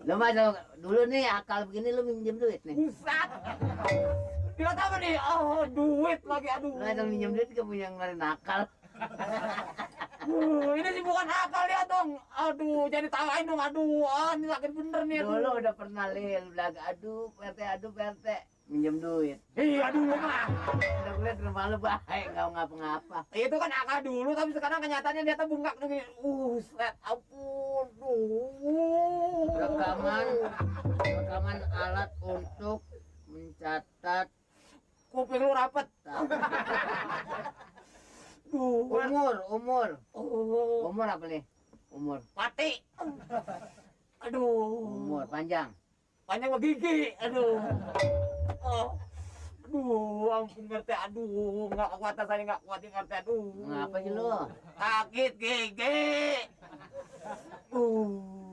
Lu mah dulu nih akal begini lu minjem duit nih. Pusat. Lihat apa nih? Oh, duit lagi, aduh. Lu ada minjem duit ke punya ngeluarin akal. Ini sih bukan akal ya dong. Aduh, jadi tawain dong. Aduh, ini sakit bener nih. Aduh. Dulu udah pernah lil bilang aduh PT minjem duit. Iya dulu mah. Udah gue liat rumah lu baik nggak ngapa-ngapa. Itu kan akal dulu, tapi sekarang kenyataannya dia bengkak nih. Set, ampun. Rekaman alat untuk mencatat Kuping lu rapet. Umur Oh, apa nih? Umur mati. Aduh. umur panjang. Panjang gigi. Aduh. Oh. Aduh, ampun ngerti. Aduh, nggak kuat saya, nggak kuat ngerti. Aduh. Ngapa sih lu? Sakit gigi.